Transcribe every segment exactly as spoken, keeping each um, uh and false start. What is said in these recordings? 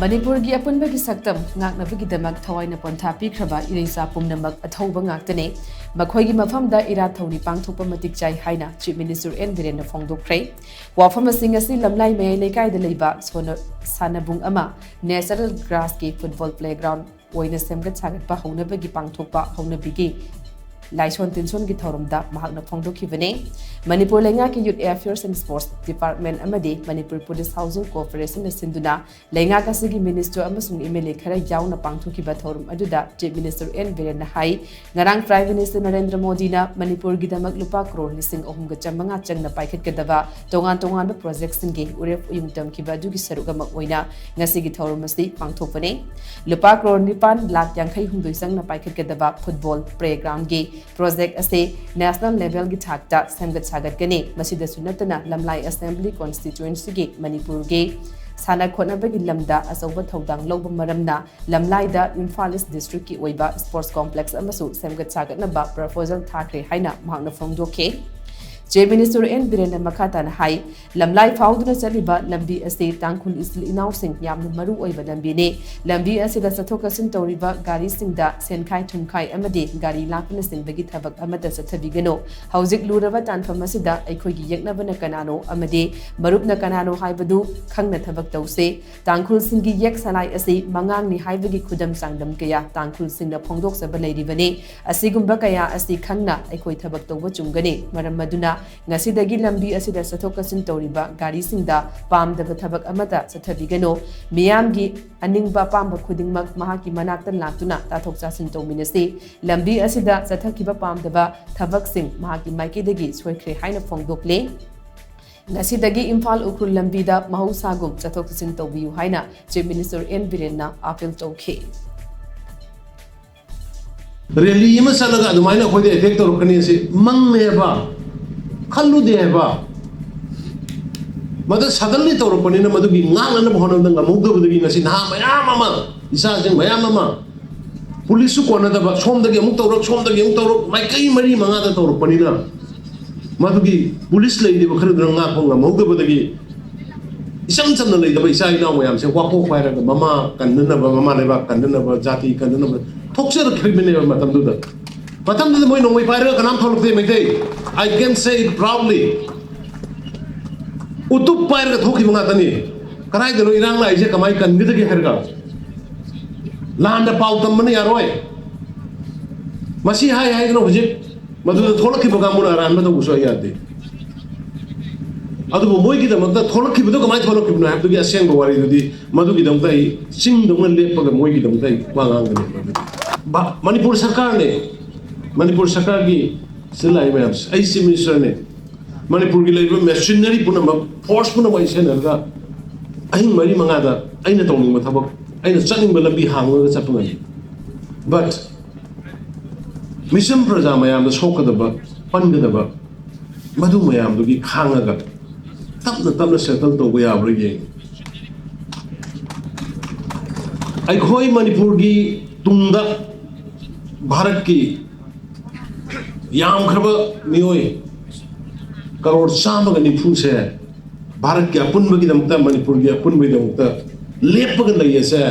ꯃꯅꯤꯄꯨꯔꯒꯤ ꯑꯄꯨꯟꯕꯒꯤ ꯁꯛꯇꯝ ꯉꯥꯛꯅꯕꯒꯤꯗꯃꯛ ꯊꯋꯥꯏꯅ ꯄꯣꯟꯊꯥ ꯄꯤꯈ꯭ꯔꯕ ꯏꯔꯩꯆꯥ ꯄꯨꯝꯅꯃꯛ ꯑꯊꯧꯕ ꯉꯥꯛꯇꯅꯤ꯫ ꯃꯈꯣꯏꯒꯤ ꯃꯐꯝꯗ ꯏꯔꯥꯠ ꯊꯧꯅꯤ ꯄꯥꯡꯊꯣꯛꯄ ꯃꯇꯤꯛ ꯆꯥꯏ ꯍꯥꯏꯅ Chief Minister ꯑꯦꯟ ꯕꯤꯔꯦꯟꯅ ꯐꯣꯡꯗꯣꯛꯈ꯭ꯔꯦ꯫ ꯋꯥꯐꯝꯁꯤꯡ ꯑꯁꯤ ꯂꯝꯂꯥꯏ ꯃꯌꯥꯏ ꯂꯩꯀꯥꯏꯗ ꯂꯩꯕ ꯁꯣꯅ-, ꯁꯥꯟꯅꯕꯨꯡ ꯑꯃ natural grassꯀꯤ football playground ꯑꯣꯏꯅ ꯁꯦꯝꯒꯠ ꯁꯥꯒꯠꯄ ꯍꯧꯅꯕꯒꯤ ꯄꯥꯡꯊꯣꯛꯄ ꯍꯧꯅꯕꯤꯒꯤ ꯂꯥꯏꯁꯣꯟ ꯇꯤꯟꯁꯣꯟꯒꯤ ꯊꯧꯔꯝꯗ ꯃꯍꯥꯛꯅ ꯐꯣꯡꯗꯣꯛꯈꯤꯕꯅꯤ꯫ ꯃꯅꯤꯄꯨꯔ ꯂꯩꯉꯥꯛꯀꯤ Youth Affairs and Sports Department ꯑꯃꯗꯤ ꯃꯅꯤꯄꯨꯔ Police Housing Corporationꯅ ꯁꯤꯟꯗꯨꯅ ꯂꯩꯉꯥꯛ ꯑꯁꯤꯒꯤ minister ꯑꯃꯁꯨꯡ M L A ꯈꯔ ꯌꯥꯎꯅ ꯄꯥꯡꯊꯣꯛꯈꯤꯕ ꯊꯧꯔꯝ ꯑꯗꯨꯗ Chief Minister ꯑꯦꯟ ꯕꯤꯔꯦꯟꯅ ꯍꯥꯏ, ꯉꯔꯥꯡ Prime Minister ꯅꯔꯦꯟꯗ꯭ꯔ ꯃꯣꯗꯤꯅ ꯃꯅꯤꯄꯨꯔꯒꯤꯗꯃꯛ ꯂꯨꯄꯥ ꯀ꯭ꯔꯣꯔ ꯂꯤꯁꯤꯡ ꯑꯍꯨꯝꯒ ꯆꯥꯝꯃꯉꯥ ꯆꯪꯅ ꯄꯥꯏꯈꯠꯀꯗꯕ ꯇꯣꯉꯥꯟ ꯇꯣꯉꯥꯟꯕ projectꯁꯤꯡꯒꯤ ꯎꯔꯦꯞ ꯎꯌꯨꯡ ꯇꯝꯈꯤꯕ ꯑꯗꯨꯒꯤ ꯁꯔꯨꯛ ꯑꯃ ꯑꯣꯏꯅ ꯉꯁꯤꯒꯤ ꯊꯧꯔꯝ ꯑꯁꯤ ꯄꯥꯡꯊꯣꯛꯄꯅꯤ꯫ ꯂꯨꯄꯥ ꯀ꯭ꯔꯣꯔ ꯅꯤꯄꯥꯟ ꯂꯥꯈ ꯌꯥꯡꯈꯩ ꯍꯨꯝꯗꯣꯏ ꯆꯪꯅ ꯄꯥꯏꯈꯠꯀꯗꯕ football playgroundꯒꯤ project ꯑꯁꯤ national levelꯒꯤ ꯊꯥꯛꯇ ꯁꯦꯝꯒꯠ ꯁꯥꯒꯠꯀꯅꯤ꯫ ꯃꯁꯤꯗꯁꯨ ꯅꯠꯇꯅ ꯂꯝꯂꯥꯏ Assembly Constituencyꯒꯤ ꯃꯅꯤꯄꯨꯔꯒꯤ ꯁꯥꯟꯅ ꯈꯣꯠꯅꯕꯒꯤ ꯂꯝꯗ ꯑꯆꯧꯕ ꯊꯧꯗꯥꯡ ꯂꯧꯕ ꯃꯔꯝꯅ ꯂꯝꯂꯥꯏꯗ Imphal East Districtꯀꯤ ꯑꯣꯏꯕ sports complex ꯑꯃꯁꯨ ꯁꯦꯝꯒꯠ ꯁꯥꯒꯠꯅꯕ proposal ꯊꯥꯈ꯭ꯔꯦ ꯍꯥꯏꯅ ꯃꯍꯥꯛꯅ ꯐꯣꯡꯗꯣꯛꯈꯤ꯫ Chief Minister ꯑꯦꯟ ꯕꯤꯔꯦꯟꯅ ꯃꯈꯥ ꯇꯥꯅ ꯍꯥꯏ, ꯂꯝꯂꯥꯏ ꯐꯥꯎꯗꯨꯅ ꯆꯠꯂꯤꯕ ꯂꯝꯕꯤ ꯑꯁꯤ ꯇꯥꯡꯈꯨꯜ ꯏꯆꯤꯜ ꯏꯅꯥꯎꯁꯤꯡ ꯌꯥꯝꯅ ꯃꯔꯨ ꯑꯣꯏꯕ ꯂꯝꯕꯤꯅꯤ꯫ ꯂꯝꯕꯤ ꯑꯁꯤꯗ ꯆꯠꯊꯣꯛ ꯆꯠꯁꯤꯟ ꯇꯧꯔꯤꯕ ꯒꯥꯔꯤꯁꯤꯡꯗ ꯁꯦꯟꯈꯥꯏ ꯊꯨꯝꯈꯥꯏ ꯑꯃꯗꯤ ꯒꯥꯔꯤ ꯂꯥꯛꯄꯅꯆꯤꯡꯕꯒꯤ ꯊꯕꯛ ꯑꯃꯠꯇ ꯆꯠꯊꯕꯤꯒꯅꯨ꯫ ꯍꯧꯖꯤꯛ ꯂꯨꯔꯕ ꯇꯥꯟꯐꯝ ꯑꯁꯤꯗ ꯑꯩꯈꯣꯏꯒꯤ ꯌꯦꯛꯅꯕꯅ ꯀꯅꯥꯅꯣ ꯑꯃꯗꯤ ꯃꯔꯨꯞꯅ ꯀꯅꯥꯅꯣ ꯍꯥꯏꯕꯗꯨ ꯈꯪꯅ ꯊꯕꯛ ꯇꯧꯁꯤ꯫ ꯇꯥꯡꯈꯨꯜꯁꯤꯡꯒꯤ ꯌꯦꯛ ꯁꯂꯥꯏ ꯑꯁꯤ ꯃꯉꯥꯡꯅꯤ ꯍꯥꯏꯕꯒꯤ ꯈꯨꯗꯝ ꯆꯥꯡꯗꯝ ꯀꯌꯥ ꯇꯥꯡꯈꯨꯜꯁꯤꯡꯅ ꯐꯣꯡꯗꯣꯛꯆꯕ ꯂꯩꯔꯤꯕꯅꯤ꯫ ꯑꯁꯤꯒꯨꯝꯕ ꯀꯌꯥ ꯑꯁꯤ ꯈꯪꯅ ꯑꯩꯈꯣꯏ ꯊꯕꯛ ꯇꯧꯕ ꯆꯨꯝꯒꯅꯤ꯫ ꯃꯔꯝ ꯑꯗꯨꯅ ꯉꯁꯤꯗꯒꯤ ꯂꯝꯕꯤ ꯑꯁꯤꯗ ꯆꯠꯊꯣꯛ ꯆꯠꯁꯤꯟ ꯇꯧꯔꯤꯕ ꯒꯥꯔꯤꯁꯤꯡꯗ ꯄꯥꯝꯗꯕ ꯊꯕꯛ ꯑꯃꯠꯇ ꯆꯠꯊꯕꯤꯒꯅꯨ꯫ ꯃꯤꯌꯥꯝꯒꯤ ꯑꯅꯤꯡꯕ ꯑꯄꯥꯝꯕ ꯈꯨꯗꯤꯡꯃꯛ ꯃꯍꯥꯛꯀꯤ ꯃꯅꯥꯛꯇ ꯂꯥꯛꯇꯨꯅ ꯇꯥꯊꯣꯛ ꯇꯥꯁꯤꯟ ꯇꯧꯃꯤꯟꯅꯁꯤ꯫ ꯂꯝꯕꯤ ꯑꯁꯤꯗ ꯆꯠꯊꯈꯤꯕ ꯄꯥꯝꯗꯕ ꯊꯕꯛꯁꯤꯡ ꯃꯍꯥꯛꯀꯤ ꯃꯥꯏꯀꯩꯗꯒꯤ ꯁꯣꯏꯈ꯭ꯔꯦ ꯍꯥꯏꯅ ꯐꯣꯡꯗꯣꯛꯂꯦ꯫ ꯉꯁꯤꯗꯒꯤ ꯏꯝꯐꯥꯜ ꯎꯈ꯭ꯔꯨꯜ ꯂꯝꯕꯤꯗ ꯃꯍꯧꯁꯥꯒꯨꯝ ꯆꯠꯊꯣꯛ ꯆꯠꯁꯤꯟ ꯇꯧꯕꯤꯌꯨ ꯍꯥꯏꯅ Chief Minister ꯑꯦꯟ ꯕꯤꯔꯦꯟꯅ appeal ꯇꯧꯈꯤ꯫ ꯔꯦꯂꯤ ꯑꯃ ꯆꯠꯂꯒ ꯑꯗꯨꯃꯥꯏꯅ ꯑꯩꯈꯣꯏꯗ ꯑꯦꯇꯦꯛ ꯇꯧꯔꯛꯀꯅꯤ ꯑꯁꯤ ꯃꯪꯅꯦ ꯍꯥꯏꯕ, ꯈꯜꯂꯨꯗꯦ ꯍꯥꯏꯕ꯫ ꯃꯗꯨ ꯁꯗꯟꯂꯤ ꯇꯧꯔꯛꯄꯅꯤꯅ ꯃꯗꯨꯒꯤ ꯉꯥꯛꯅꯅꯕ ꯍꯣꯠꯅꯕꯗ ꯉꯝꯍꯧꯗꯕꯗꯒꯤ ꯉꯁꯤ ꯅꯍꯥ ꯃꯌꯥꯝ ꯑꯃ, ꯏꯆꯥꯁꯤꯡ ꯃꯌꯥꯝ ꯑꯃ, ꯄꯨꯂꯤꯁꯁꯨ ꯀꯣꯟꯅꯗꯕ, ꯁꯣꯝꯗꯒꯤ ꯑꯃꯨꯛ ꯇꯧꯔꯛ, ꯁꯣꯝꯗꯒꯤ ꯑꯃꯨꯛ ꯇꯧꯔꯛ, ꯃꯥꯏꯀꯩ ꯃꯔꯤ ꯃꯉꯥꯗ ꯇꯧꯔꯛꯄꯅꯤꯅ ꯃꯗꯨꯒꯤ ꯄꯨꯂꯤꯁ ꯂꯩꯔꯤꯕ ꯈꯔꯗꯨꯅ ꯉꯥꯛꯄ ꯉꯝꯍꯧꯗꯕꯗꯒꯤ ꯏꯆꯝ ꯆꯝꯅ ꯂꯩꯇꯕ ꯏꯆꯥ ꯏꯅꯥꯎ ꯃꯌꯥꯝꯁꯦ ꯋꯥꯀꯣꯛ ꯄꯥꯏꯔꯒ ꯃꯃꯥ ꯀꯟꯅꯅꯕ, ꯃꯃꯥ ꯂꯩꯕꯥꯛ ꯀꯟꯅꯅꯕ, ꯖꯥꯇꯤ ꯀꯟꯅꯅꯕ ꯊꯣꯛꯆꯔꯛꯈ꯭ꯔꯤꯕꯅꯦꯕ꯫ ꯃꯇꯝꯗꯨꯗ, ꯃꯇꯝꯗꯨꯗ ꯃꯣꯏ ꯅꯣꯡꯃꯩ ꯄꯥꯏꯔꯒ ꯀꯅꯥꯝ ꯊꯣꯛꯂꯛꯇꯦ꯫ Meitei, I can say it proudly, ꯎꯇꯨꯞ ꯄꯥꯏꯔꯒ ꯊꯣꯛꯈꯤꯕ ꯉꯥꯛꯇꯅꯤ꯫ ꯀꯗꯥꯏꯗꯅꯣ ꯏꯔꯥꯡ ꯂꯥꯛꯏꯁꯦ, ꯀꯃꯥꯏꯅ ꯀꯟꯒꯗꯒꯦ ꯍꯥꯏꯔꯒ ꯂꯥꯟꯗ ꯄꯥꯎ ꯇꯝꯕꯅ ꯌꯥꯔꯣꯏ꯫ ꯃꯁꯤ ꯍꯥꯏ ꯍꯥꯏꯗꯅ ꯍꯧꯖꯤꯛ ꯃꯗꯨꯗ ꯊꯣꯛꯂꯛꯈꯤꯕ ꯀꯥꯡꯕꯨꯅ ꯑꯔꯥꯟꯕ ꯇꯧꯕꯁꯨ ꯑꯩ ꯌꯥꯗꯦ꯫ ꯑꯗꯨꯕꯨ ꯃꯣꯏꯒꯤꯗꯃꯛꯇ ꯊꯣꯛꯂꯛꯈꯤꯕꯗꯣ ꯀꯃꯥꯏꯅ ꯊꯣꯛꯂꯛꯈꯤꯕꯅꯣ ꯍꯥꯏꯕꯗꯨꯒꯤ ꯑꯁꯦꯡꯕ ꯋꯥꯔꯤꯗꯨꯗꯤ, ꯃꯗꯨꯒꯤꯗꯃꯛꯇ ꯑꯩ ꯆꯤꯡꯗꯧꯅ ꯂꯦꯞꯄꯒ ꯃꯣꯏꯒꯤꯗꯃꯛꯇ ꯑꯩ ꯋꯥ ꯉꯥꯡꯒꯅꯤ꯫ ꯃꯗꯨꯗꯤ ꯚꯥ-, ꯃꯅꯤꯄꯨꯔ ꯁꯔꯀꯥꯔꯅꯦ, ꯃꯅꯤꯄꯨꯔ ꯁꯔꯀꯥꯔꯒꯤ ꯁꯤꯗ ꯂꯥꯛꯏꯕ ꯃꯌꯥꯝꯁꯦ, ꯑꯩ ꯆꯤꯐ ꯃꯤꯅꯤꯁꯇꯔꯅꯦ, ꯃꯅꯤꯄꯨꯔꯒꯤ ꯂꯩꯔꯤꯕ ꯃꯦꯁꯤꯅꯔꯤ ꯄꯨꯝꯅꯃꯛ, ꯐꯣꯔꯁ ꯄꯨꯝꯅꯃꯛ ꯑꯩ ꯁꯤꯖꯤꯟꯅꯔꯒ ꯑꯍꯤꯡ ꯃꯔꯤ ꯃꯉꯥꯗ ꯑꯩꯅ ꯇꯧꯅꯤꯡꯕ ꯊꯕꯛ, ꯑꯩꯅ ꯆꯠꯅꯤꯡꯕ ꯂꯝꯕꯤ ꯍꯥꯡꯉꯒ ꯆꯠꯄ ꯉꯝꯃꯤ꯫ But ꯃꯤꯆꯝ ꯄ꯭ꯔꯖꯥ ꯃꯌꯥꯝꯗ ꯁꯣꯛꯀꯗꯕ, ꯄꯟꯒꯗꯕ, ꯃꯗꯨ ꯃꯌꯥꯝꯗꯨꯒꯤ ꯈꯥꯡꯉꯒ ꯇꯞꯅ ꯇꯞꯅ ꯁꯦꯇꯜ ꯇꯧꯕ ꯌꯥꯕ꯭ꯔꯥ ꯌꯦꯡꯉꯤ꯫ ꯑꯩꯈꯣꯏ ꯃꯅꯤꯄꯨꯔꯒꯤ ꯇꯨꯡꯗ ꯚꯥꯔꯠꯀꯤ ꯌꯥꯝꯈ꯭ꯔꯕ ꯃꯤꯑꯣꯏ ꯀꯔꯣꯔ ꯆꯥꯝꯃꯒ ꯅꯤꯐꯨꯁꯦ ꯚꯥꯔꯠꯀꯤ ꯑꯄꯨꯟꯕꯒꯤꯗꯃꯛꯇ, ꯃꯅꯤꯄꯨꯔꯒꯤ ꯑꯄꯨꯟꯕꯒꯤꯗꯃꯛꯇ ꯂꯦꯞꯄꯒ ꯂꯩ ꯑꯁꯦ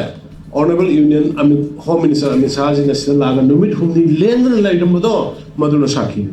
Honourable Union Amit, Home Minister Amit ꯁꯥꯍꯖꯤꯅ ꯁꯤꯗ ꯂꯥꯛꯑꯒ ꯅꯨꯃꯤꯠ ꯍꯨꯝꯅꯤ ꯂꯦꯡꯗꯅ ꯂꯩꯔꯝꯕꯗꯣ, ꯃꯗꯨꯅ ꯁꯥꯈꯤꯅꯤ꯫